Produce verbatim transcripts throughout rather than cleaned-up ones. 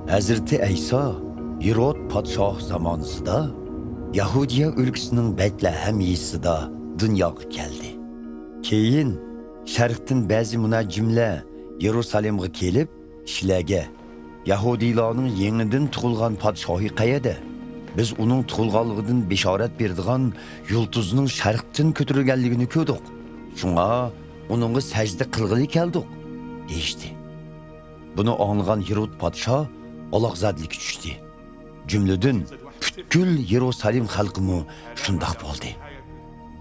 ھەزرىتى ئەيسا ھېرود پادىشاھ زامانىسىدا يەھۇدىيە ئۆلكىسىنىڭ بەيتلەھەم يېزىسىدا دۇنياغا كەلدى. كېيىن شەرقتىن بەزى مۇنەججىملەر يېرۇسالېمغا كېلىپ، كىشىلەرگە، «يەھۇدىيلارنىڭ يېڭىدىن تۇغۇلغان پادىشاھى قەيەردە؟ بىز ئۇنىڭ تۇغۇلغانلىقىدىن بېشارەت بېرىدىغان يۇلتۇزنىڭ شەرقتىن كۆتۈرۈلگەنلىكىنى كۆردۇق. شۇڭا ئۇنىڭغا سەجدە قىلغىلى كەلدۇق» دېيىشتى. بۇنى ئاڭلىغان ھېرود پادىشاھ ئالاقزادىلىككە چۈشتى. جۈملىدىن پۈتكۈل يېرۇسالېم خەلقىمۇ شۇنداق بولدى.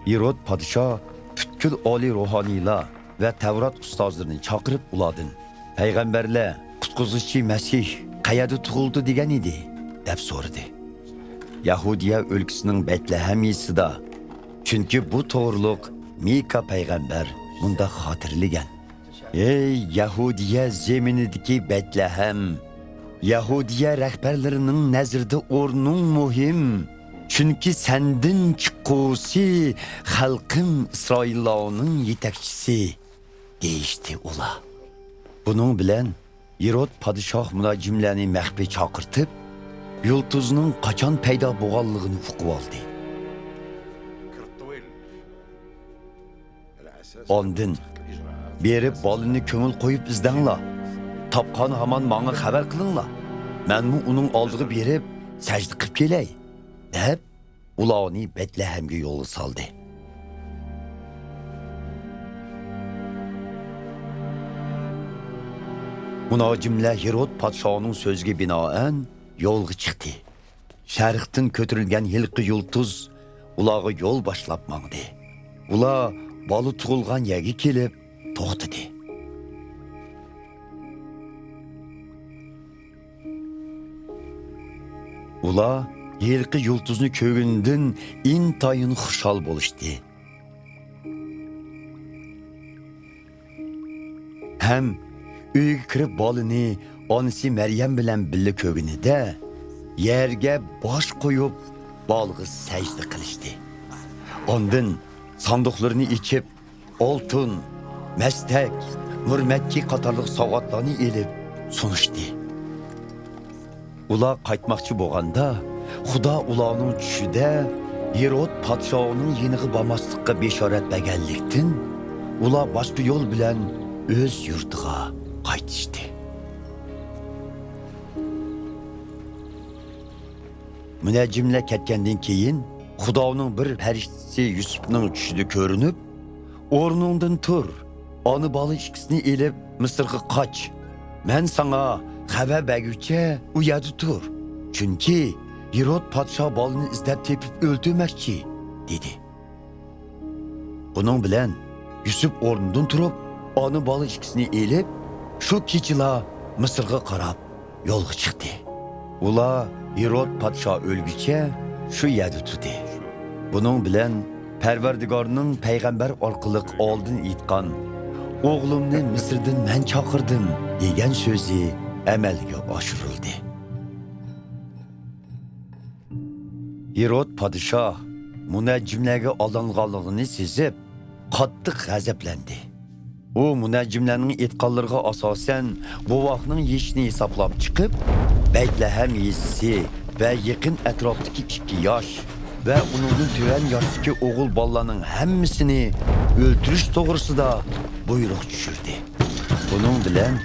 ھېرود پادىشاھ پۈتكۈل ئالىي روھانىيلار ۋە تەۋرات ئۇستازلىرىنى چاقىرىپ ئۇلاردىن، «پەيغەمبەرلەر، قۇتقۇزغۇچى مەسىھ قەيەردە تۇغۇلدى دېگەن ئىدى؟» دەپ سورىدى. يەھۇدىيە ئۆلكىسىنىڭ بەيتلەھەم يېزىسىدا، چۈنكى بۇ توغرۇلۇق مىكا پەيغەمبەر مۇنداق خاتىرىلىگەن: «ئەي يەھۇدىيە زېمىنىدىكى بەيتلەھەم! يەھۇدىيە رەھبەرلىرىنىڭ نەزىرىدە ئورنۇڭ مۇھىم، چۈنكى سەندىن چىققۇسى خەلقىم ئىسرائىللارنىڭ يېتەكچىسى» دېيىشتى ئۇلار. بۇنىڭ بىلەن ھېرود پادىشاھ مۇنەججىملەرنى مەخپىي چاقىرتىپ، يۇلتۇزنىڭ قاچان پەيدا بولغانلىقىنى ئۇقۇۋالدى. ئاندىن، «بېرىپ بالىنى كۆڭۈل قويۇپ ئىزدەڭلار. تاپقان ھامان ماڭا خەۋەر قىلىڭلار. مەنمۇ ئۇنىڭ ئالدىغا بېرىپ سەجدە قىلىپ كېلەي» دەپ، ئۇلارنى بەيتلەھەمگە يولغا سالدى. مۇنەججىملەر ھېرود پادىشاھنىڭ سۆزىگە بىنائەن يولغا چىقتى. شەرقتىن كۆتۈرۈلگەن ھېلىقى يۇلتۇز ئۇلارغا يول باشلاپ ماڭدى. ئۇلار بالا تۇغۇلغان يەرگە كېلىپ توختىدى. ئۇلار ھېلىقى يۇلتۇزنى كۆرگىنىدىن ئىنتايىن خۇشال بولۇشتى. ھەم ئۆيگە كىرىپ بالىنى ئانىسى مەريەم بىلەن بىللە كۆرگىنىدە، يەرگە باش قويۇپ، بالىغا سەجدە قىلىشتى. ئاندىن ساندۇقلىرىنى ئېچىپ، ئالتۇن، مەستەك، مۇرمەتكى قاتارلىق ساۋغاتلارنى ئېلىپ سۇنۇشتى. ئۇلار قايتماقچى بولغاندا، خۇدا ئۇلارنىڭ چۈشىدە ھېرود پادىشاھنىڭ يېنىغا بارماسلىققا بېشارەت بەرگەنلىكتىن، ئۇلار باشقا يول بىلەن ئۆز يۇرتىغا قايتىشتى. مۇنەججىملەر كەتكەندىن كېيىن، خۇدانىڭ بىر پەرىشتىسى يۈسۈپنىڭ چۈشىدە كۆرۈنۈپ، «ئورنۇڭدىن تۇر، ئانا بالا ئىككىسىنى ئېلىپ، مىسىرغا قاچ. مەن ساڭا خەۋەر بەرگۈچە ئۇ يەردە تۇر. چۈنكى ھېرود پادىشاھ بالىنى ئىزدەپ تېپىپ ئۆلتۈرمەكچى» دېدى. بۇنىڭ بىلەن يۈسۈپ ئورنىدىن تۇرۇپ، ئانا بالا ئىككىسىنى ئېلىپ، شۇ كېچىلا مىسىرغا قاراپ يولغا چىقتى. ئۇلار ھېرود پادىشاھ ئۆلگۈچە شۇ يەردە تۇردى. بۇنىڭ بىلەن پەرۋەردىگارنىڭ پەيغەمبەر ئارقىلىق ئالدىن ئېيتقان، «ئوغلۇمنى مىسىردىن مەن چاقىردىم» دېگەن سۆزى ئەمەلگە ئاشۇرۇلدى. ھېرود پادىشاھ مۇنەججىملەرگە ئالدانغانلىقىنى سېزىپ، قاتتىق غەزەپلەندى. ئۇ مۇنەججىملەرنىڭ ئېيتقانلىرىغا ئاساسەن، بوۋاقنىڭ يېشىنى ھېسابلاپ چىقىپ، بەيتلەھەم يېزىسى ۋە يېقىن ئەتراپتىكى ئىككى ياش ۋە ئۇنىڭدىن تۆۋەن ياشتىكى ئوغۇل بالىلارنىڭ ھەممىسىنى ئۆلتۈرۈش توغرىسىدا بۇيرۇق چۈشۈردى. بۇنىڭ بىلەن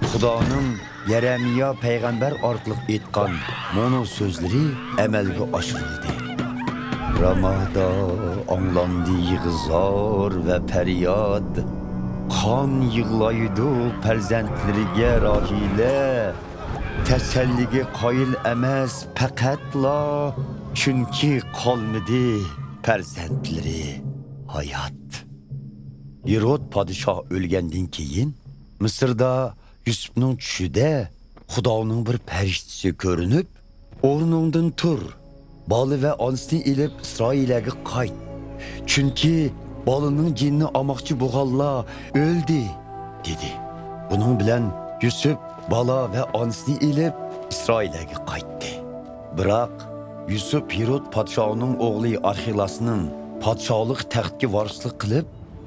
خۇدانىڭ يەرەمىيا پەيغەمبەر ئارقىلىق ئېيتقان مۇنۇ سۆزلىرى ئەمەلگە ئاشۇرۇلدى. رامادا ئاڭلاندى يىغا-زار ۋە پەرياد. قان يىغلايدۇ پەرزەنتلىرىگە راھىلە. تەسەللىگە قايىل ئەمەس پەقەتلا، چۈنكى قالمىدى پەرزەنتلىرى ھايات. ھېرود پادىشاھ ئۆلگەندىن كېيىن، مىسىردا يۈسۈپنىڭ چۈشىدە خۇدانىڭ بىر پەرىشتىسى كۆرۈنۈپ، «ئورنۇڭدىن تۇر، بالا ۋە ئانىسىنى ئېلىپ ئىسرائىلىيەگە قايت. چۈنكى بالىنىڭ جېنىنى ئالماقچى بولغانلار ئۆلدى» دېدى. بۇنىڭ بىلەن يۈسۈپ بالا ۋە ئانىسىنى ئېلىپ ئىسرائىلىيەگە قايتتى. بىراق يۈسۈپ ھېرود پادىشاھنىڭ ئوغلى ئارخىلاسنىڭ پادىشاھلىق تەختكە ۋارىسلىق قىلىپ،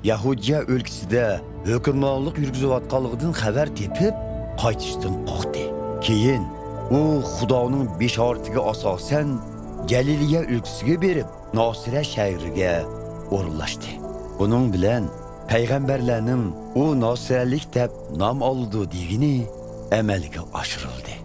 يەھۇدىيە ئۆلكىسىدە ھۆكۈمرانلىق يۈرگۈزۈۋاتقانلىقىدىن خەۋەر تېپىپ، قايتىشتىن قورقتى. كېيىن ئۇ خۇدانىڭ بېشارىتىگە ئاساسەن، گەلىلىيە ئۆلكىسىگە بېرىپ، ناسىرە شەھىرىگە ئورۇنلاشتى. بۇنىڭ بىلەن پەيغەمبەرلەرنىڭ «ئۇ ناسىرەلىك دەپ نام ئالىدۇ» دېگىنى ئەمەلگە ئاشۇرۇلدى.